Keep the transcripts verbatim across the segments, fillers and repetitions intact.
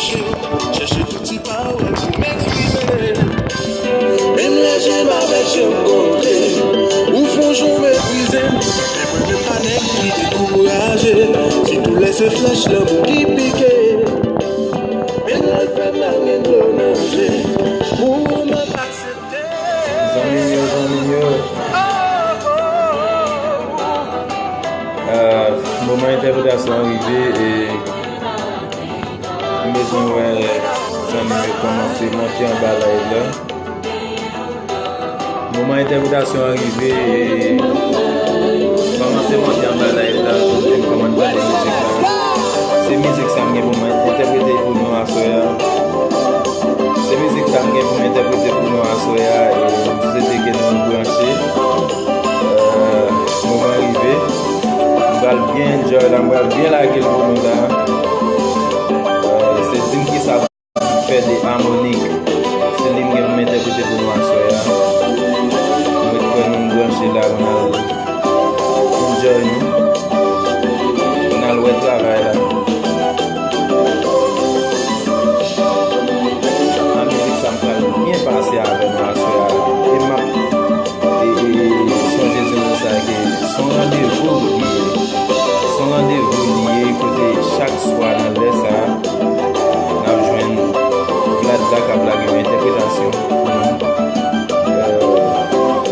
Chèche tout ti pawòl pou m eksprime. Menm lè je m avèg je m kote, ou fè yon jan w meprize m. Men mwen menm pa nèg ki dekouraje, sitou lè se flèch lanmou ki pike. Menm lè l fè m lage dlo nan je, ou menm aksepte. Zanmi m yo, zanmi m yo. Ah, moman entèpretasyon an rive e m bezwen wè zanmi m yo kòmanse monte anba live la. Moman entèpretasyon an rive e kòmanse monte anba live la pou m di m kòman n tande mizik la. Se mizik sa m gen pou mwen entèprete pou nou aswè a. Se mizik sa m gen pou m entèprete pou nou aswè a e m swete ke nou branche. Euh, moman rive. M pral byen enjoy la, m pral byen lage l pou nou la. Euh, se di m kisa fè de amonik. Se li m gen pou m entèprete pou nou aswè a. Mwen kwè nou branche la pou n al enjoy nou. Pou n al wè travay la. An mizik sa m pral byen pase avè nou aswè a. E m ap e, e, sonje di nou sa ke se yon randevou li ye. Se yon randevou li ye kote chak swa nan lè sa a, n ap jwenn Vlad la k ap lage yon entèpretasyon pou nou. Euh,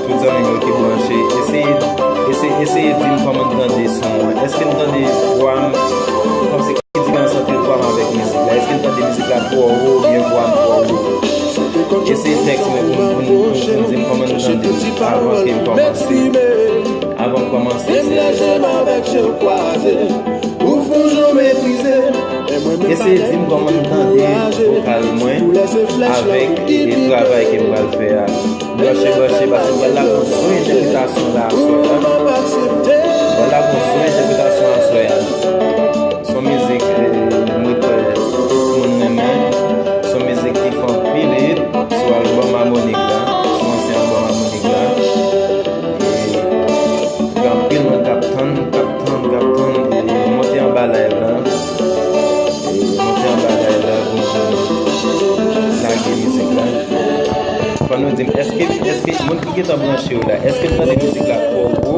tout zanmi m yo ki branche, eseye, eseye, eseye di m kòman n tande son an. Èske n tande vwa m kòmsi ki diferans ant vwa m avèk mizik la? Èske n tande mizik la twò wo oubyen vwa m twò wo? Eseye tèks mwen pou, pou, pou, pou di m kòman n tande avan ke m kòmanse. Avan m kòmanse, eseye di m kòman n tande vokal mwen avèk e, e travay ke m pral fè a. Branche, branche, paske m pral lage yon son entèpretasyon la aswè a. M pral lage yon son entèpretasyon aswè a. Se yon mizik, eh, mwen kwè tout moun renmen. Se yon mizik ki fè anpil hit sou albòm Amonik la, sou ansyen albòm Amonik la. E gen anpil moun k ap tann, k ap tann, k ap tann, e monte anba live la. E monte anba live la pou nou lage mizik la. Fò nou di m, èske, èske moun ki gentan branche yo la, èske n tande mizik la twò wo?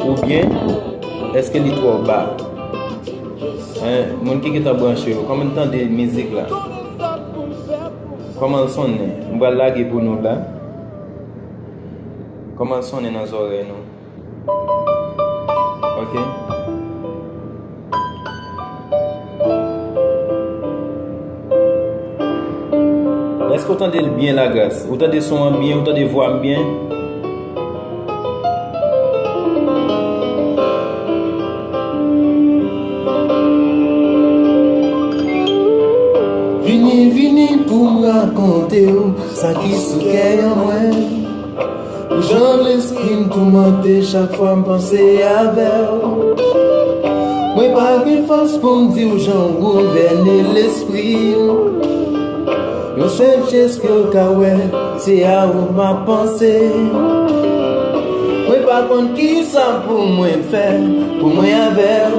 Oubyen, èske li twò ba? Hein, moun ki gentan branche yo, kòman n tande mizik la? Kòman l sonnen? M pral lage pou nou la. Kòman l sonnen nan zòrèy nou? Ok. Èske w tande l byen, Lagras? Ou tande son an byen? Ou tande vwa m byen? Vini, vini pou m rakonte w sa ki sou kè an mwen. Pou jan lespri m toumante chak fwa m panse avè w. Mwen pa gen fòs pou m di w jan w gouvène lespri m. Yon senp jès ke w ka wè, se a ou m ap panse. Mwen pa konn kisa pou mwen fè, pou mwen avè w.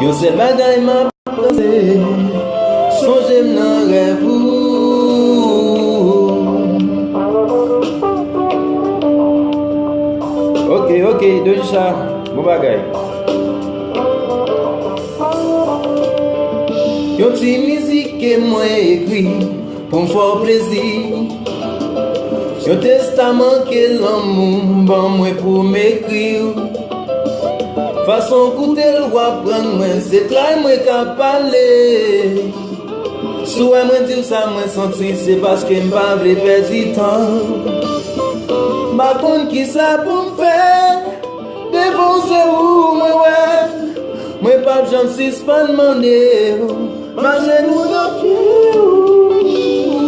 Yon sèl bagay m ap panse, sonje m nan rèv ou. Ok, ok, Donisha, bon bagay. Yon ti mizik ke mwen ekri pou m fè w plezi. Yon testaman ke lanmou ban mwen pou m ekri w. Fason w koute l, w ap rann mwen, se tray mwen k ap pale. Si w wè mwen di w sa mwen santi, se paske m pa vle pèdi tan. M pa konn kisa pou m fè. Devan w se ou mwen wè. Mwen p ap janm sispann mande w. M ajenou nan pye w.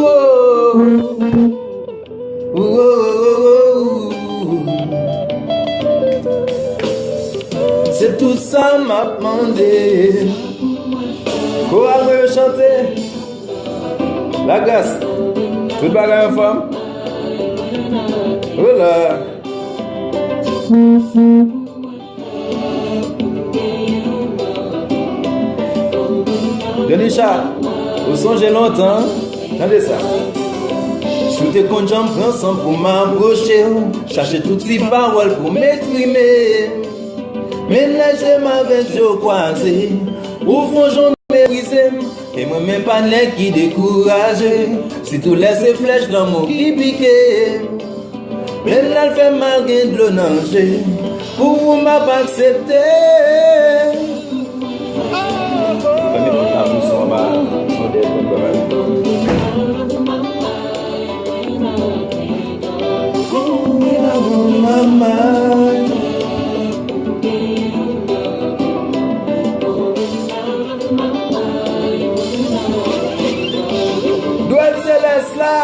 Oh. Oh, oh, oh, oh, oh. Se tout sa m ap mande. Koral mwen yo chante. Lagras. Tout bagay anfòm. Hola. Denisha. Ou sonje lontan? Tande sa. Si w te konn jan m pran san pou m apwoche w, chache tout ti pawòl pou m eksprime. Menm lè je m avèk je w kwaze, ou fon jan w meprize m. E mwen menm pa nèg ki dekouraje, sitou lè se flèch lanmou ki pike m. Menm lè l fè mal gen dlo nan je, pou ou m ap aksepte. Fèmen tout la pou son ba, son dèyè konn bagay. Mama. Dwèt selès la.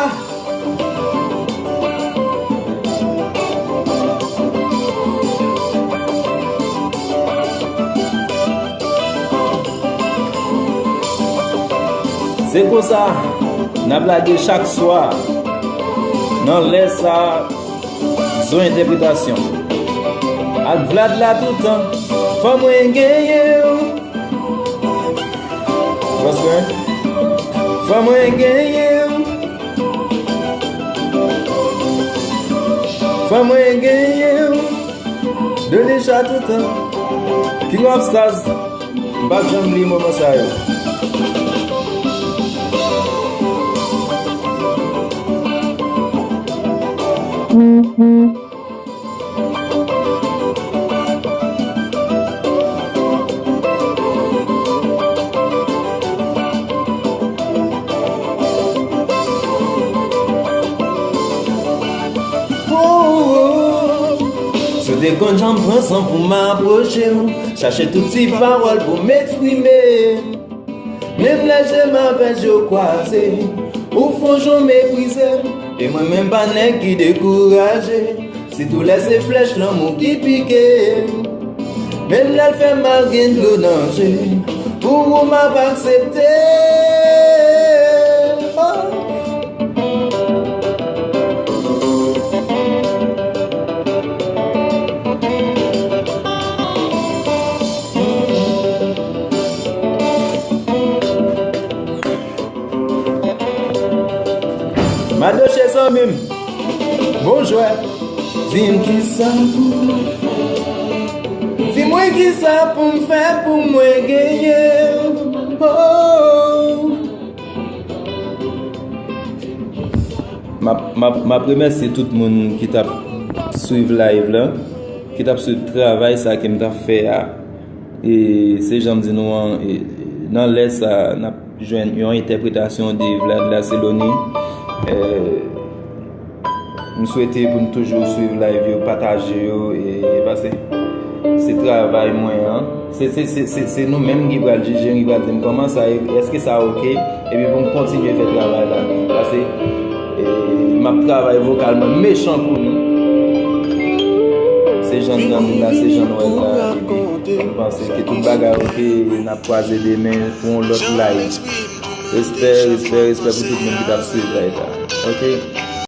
Se konsa n ap lage chak swa nan lè sa a, Zo Entèpretasyon ak Vlad la toutan. Fò mwen genyen w. Fò mwen genyen w. Fò mwen genyen w. Denisha toutan. King of Stars. M p ap janm bliye moman sa yo. Si w te konn jan m pran san pou m apwoche w, chache tout ti pawòl pou m eksprime. Menm lè je m avèk je w kwaze, ou fon jan w meprize m. E mwen menm pa nèg ki dekouraje, sitou lè se flèch lanmou ki pike m. Menm lè l fè mal gen dlo nan je, pou ou m ap aksepte. Oh. Madoche zanmi m, bon jwè. Di m kisa pou m, di mwen kisa pou m fè pou mwen genyen w. Oh. M ap, m ap, m ap remèsye tout moun ki t ap swiv live la, ki t ap swiv travay sa ke m t ap fè a. E se jan m di nou an, e, nan lè sa, n ap jwenn yon entèpretasyon de Vlad Laceloni. E, m swete pou n toujou swiv live yo, pataje yo, e, e pase. Se travay mwen an. Se, se, se, se, se nou menm ki pral jije, ki pral di m kòman sa ye, èske sa oke, epi pou m kontinye fè travay la. Pase, e, m ap travay vokalman mechan pou nou. Se jan n tann la, se jan n wè l la, epi m panse ke tout bagay oke, n ap kwaze demen pou yon lòt live. Respè, respè, respè pou tout moun ki t ap swiv live la. Oke?